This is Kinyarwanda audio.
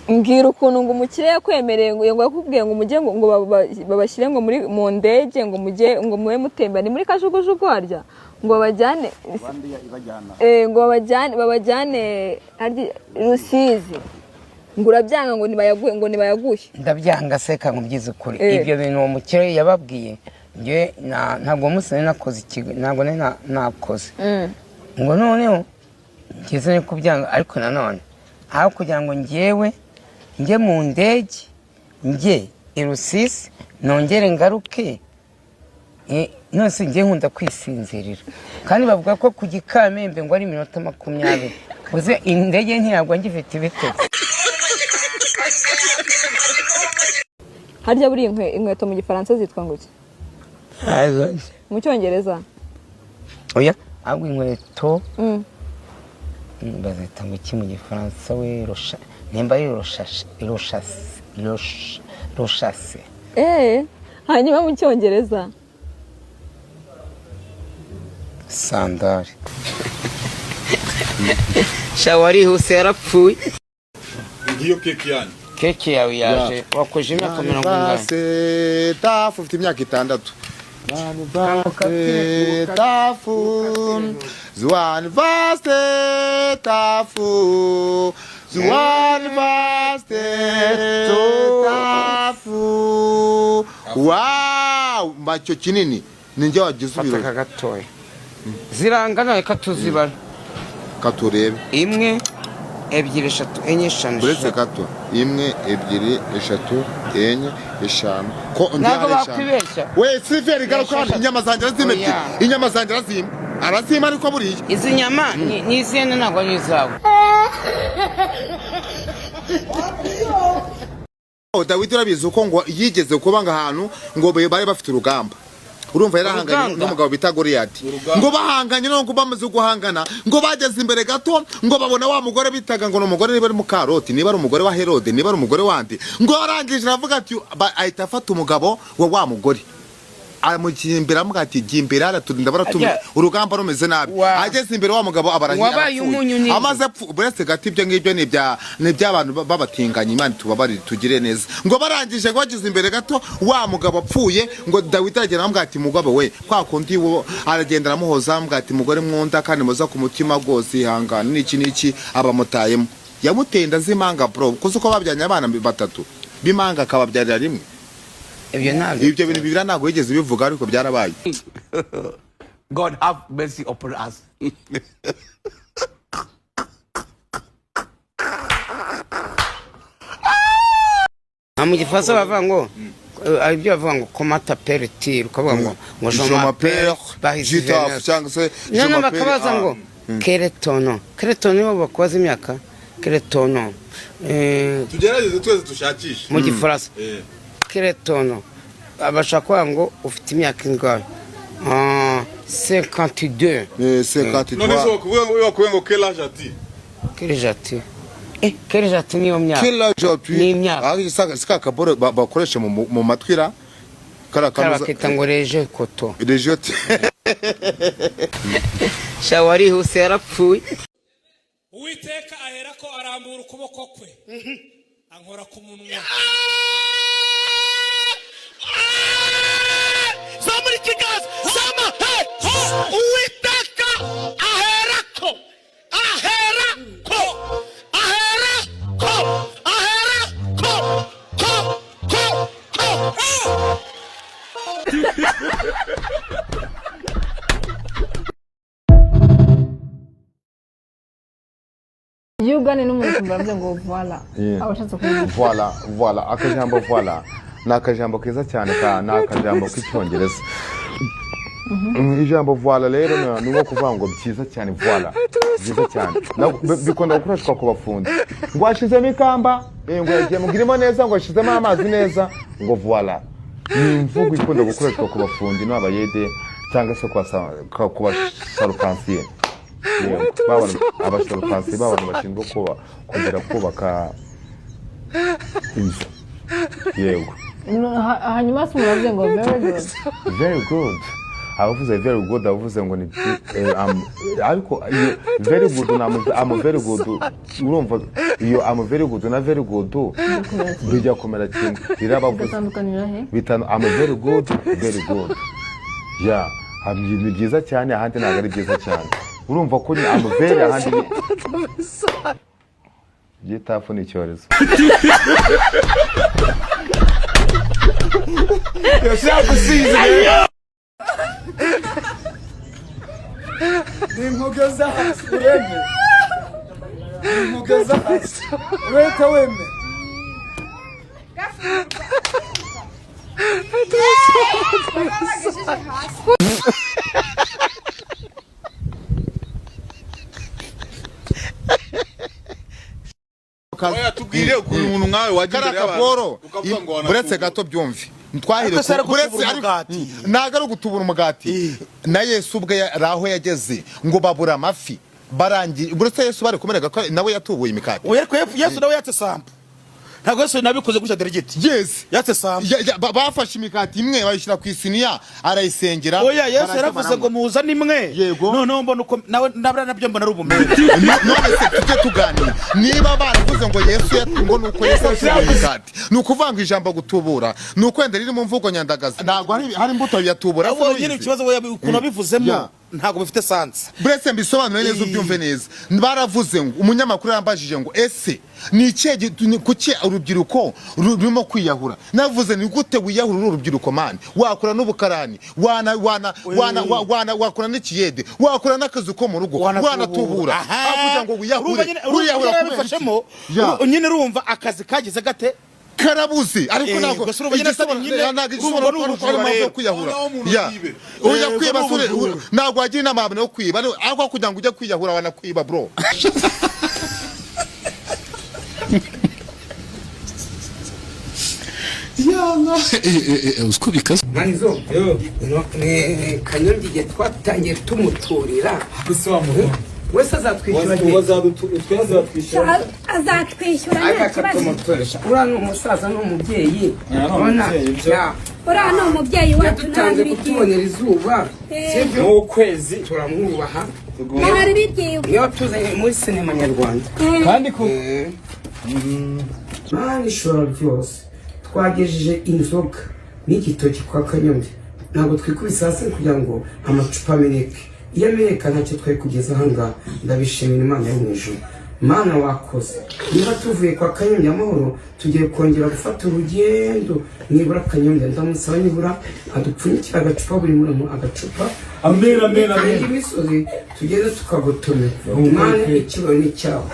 Mbwira ukuntu ngo umukire yakwemereye, ngo yakubwiye ngo mujye, ngo babashyire ngo muri mu ndege, ngo mujye, ngo mube mutemba, ni muri kajugujugu harya, ngo babajyane ngo babajyane harya Rusizi, ngo urabyanga, ngo nibayaguhe, ngo nibayaguhe. Ndabyanga seka, nkubwize ukuri. Ibyo bintu uwo mukire yababwiye, njye ntabwo umunsi nari nakoze ikigo, ntabwo nari nakoze ngo noneho ngeze no kubyanga. Ariko nanone aho kugira ngo njyewe njye mu ndege njye i Rusizi nongere ngaruke, none se njye nkunda kwisinzirira, kandi bavuga ko ku Gikamembe ngo ari iminota 20, uze indege ntiyagwa ngifite ibitotsi. Harya buriya inkweto mu Gifaransa zitwa ngo iki? Mu Cyongereza? Oya, ahubwo inkweto bazita ngo iki mu Gifaransa we? Rosha, nimba ari roshashe, roshase, roshase. Hanyuma mu Cyongereza? Sandari. Sha, warihuse, yarapfuye. Ngiyo keke yanyu. Keke yawe yaje. Wakoje imyaka 40? Tafu, ufite imyaka 6. Tafu zuwani vaste, tafu zuwani vaste, tafu. Wow, mbacyo kinini ninjye wagize Fata ibirori. aka gatoya, zirangana, reka tuzibara. Katurebe. 1, 2, 3, 4, 5, Uretse 6. gato, 1, 2, 3, 4, 5, ko undi Ntabwo hari 5. bakwibeshya. We Silver, garuka hano. Esheshatu. Inyama zanjye arazima ebyiri. Oya. Inyama zanjye arazima, arazima, ariko buriya Izi nyama ni iz'ihene, ntabwo ari izawe. Dawidi, urabizi uko ngo yigeze kuba ngo ahantu ngo bari bafite urugamba, urumva yarahanganye Urugamba? n'umugabo bita Goliyati. Ngo bahanganye, no ngo bamaze guhangana, ngo bageze imbere gato, ngo babona wa mugore bitaga ngo ni umugore, niba ari Mukaroti, niba ari umugore wa Herode, niba ari umugore wandi, ngo arangije aravuga ati ahita afata umugabo wa wa mugore, amugira imbere, amugira ati: "Jya imbere araturinda baratumye." Ajya. Urugamba rumeze nabi. Ageze imbere, wa mugabo aba Wabaye arapfuye. umunyu n'inzu. Amaze apfu, buretse gato, ibyo ngibyo ni iby'abantu b'abatinganyi. Imana tubabarire, tugire neza. Ngo barangije, ngo bageze imbere gato, wa mugabo apfuye, ngo Dawidi aragenda aramubwira ati: "Mugabo we," kwa kundi wo aragenda aramuhoza, aramubwira ati: "Mugore mwunda kandi muza ku mutima rwose, ihangane," n'iki n'iki, abamutayemo, yamuteye inda z'impanga, bro, kuko uko babyaranye abana batatu b'impanga akababyarira rimwe. Ibyo ntabwo Ibyo bintu Bibiliya ntabwo yigeze ibivuga, ariko byarabaye. God have mercy upon us. Nta, mu Gifaransa bavuga ngo hari ibyo bavuga ngo "Comment t'appelles-tu?" Ukavuga ngo "Je m'appelle Bahise Gitaf" Venus. cyangwa se "Je Noneho m'appelle", bakabaza ah. ngo "Quel est ton nom?" Quel est ton nom? Bakubaza imyaka, "Quel est ton nom?" Tugerageze twese dushakishe. Mu Gifaransa, "Quel est ton nom?" Bashaka kuvuga ngo ufite imyaka ingahe? 52. 53. None se bakubwira ngo "Quel âge as-tu?" Quel âge as-tu? Quel âge as-tu? Niyo myaka. Quel âge as-tu? Ni imyaka. Ah, si ka kaboro bakoresha mu matwi ra kariya. Kariya Kanuza bakita ngo reje koto. Reje. Sha, warihuse, yarapfuye. Uwiteka aherako arambura ukuboko kwe, ankora ku munwa. Zamura ikiganza, zama he ho. Uwiteka aherako, aherako, aherako, aherako, ko ko ko. Iyo uganira n'umuntu ukumva aravuze ngo "Voilà", aba ashatse kuvuga? Voilà, voilà, akajambo "voilà" ni akajambo keza cyane, ka ni akajambo k'Icyongereza. Ijambo "voilà" rero ni nko kuvuga ngo byiza cyane, voilà, byiza cyane. Bikunda gukoreshwa ku bafundi, ngo washizemo ikamba, ngo yagiye mugirimo neza, ngo yashizemo amazi neza, ngo "voilà". Ni imvugo ikunda gukoreshwa ku bafundi n'abayede cyangwa se ku basarupansiye. Yego, abasarupansiye, b'abantu bashinzwe kongera kubaka inzu, yego. Hanyuma se umuntu avuze ngo "Very good"? "Very good." Abavuze very good, abavuze ngo ni ariko iyo very good na I'm very good, urumva iyo I'm very good na very good bijya kumera kimwe. Irabavuze Bitandukanira he? Bitanu. I'm very good, very good, yeah, ni byiza cyane, ahandi ntabwo ari byiza cyane. Urumva ko ni I'm very, ahandi ni byitafu, ni icyorezo. Yo, shout out to Caesar, man. Ninkugeza hasi ureme, ninkugeza hasi urete weme. Oya, tubwire ukuntu umuntu nkawe wajya imbere Kariya y'abantu kaporo ukavuga ngo buretse wanatubura. gato byumve, twahire Ariko se ari buretse gutubura umugati. Ntabwo ari ugutubura umugati. Na Yesu ubwe yari aho yageze ngo babura amafi barangiye. Buretse Yesu bari kumerega ko nawe yatubuye imikati. Oya, ariko Yesu nawe yatse sample. Ntabwo Yesu nabikoze gutya direct. Yes. Yatse sample. Bafashe imikati imwe bayishyira ku isiniya, arayisengera. Oya, Yesu bararya, yaravuze ngo baranywa. muzane imwe. Yego. Noneho mbona uko nawe nabra nabyo mbona ari ubumere. None se tujye tuganira, niba baravuze ngo Yesu ngo ni uko Yesu yatubuye imikati, ni ukuvuga ngo ijambo gutubura ni uko wenda riri mu mvugo nyandagazi, ntabwo hari imbuto yatubura. Ahubwo nyine ikibazo we ukuntu abivuzemo ntabwo bifite sense. Buretse mbisobanure neza ubyumve neza. Baravuze ngo umunyamakuru yambajije ngo ese ni ikihe kuki urubyiruko rurimo kwiyahura? Navuze ni gute wiyahura uri urubyiruko, man? Wakora n'ubukarani, wana wana wana wana, wakora n'ikiyede, wakora n'akazi ko mu rugo, wanatubura, aho kugira ngo wiyahure. Urumva nyine, urumva Wiyahura nyine kubera iki? yabifashemo. Ya. Nyine urumva akazi kagize gate? Karabuze, ariko ntabwo gusa urumva nyine atari nyine, ntabwo urumva ni igisobanuro ubujura ko ari impamvu yo rero. kwiyahura. Noneho umuntu Ya. yibe. Ujya kwiba Ni ubujura. ntabwo wagira inama abantu yo kwiba, ariko kugira ngo ujye kwiyahura wanakwiba, bro. Uziko bikaze. Manizo ni Kanyombya, igihe twatangiye tumuturira wese azatwishyura. Azatwishyura, nta ariko kibazo. akatumutoresha, uriya ni umusaza, ni umubyeyi, urabona Uriya ni umubyeyi wacu. Yadutanze Nta kutubonera izuba, sibyo? N'ukwezi. Turamwubaha. Ntari bibyiwe. Niyo tuzanye muri sinema nyarwanda. Kandi ko Mana ishobora byose, twagejeje inzoga n'igitoki kwa Kanyombya. Ntabwo twikubise hasi kugira ngo amacupa ameneke. Iyo ameneka ntacyo twari kugeza ahangaha. Ndabishimira Imana yo mu ijuru. Mana wakoze. Niba tuvuye kwa Kanyombya amahoro, tugiye kongera gufata urugendo. Nibura Kanyombya ndamusaba nibura adupfunyikira agacupa, buri muntu agacupa. Amen, amen, amen. Kandi imisozi tugeze tukagotomera. Mana, ikibazo ni icyawe.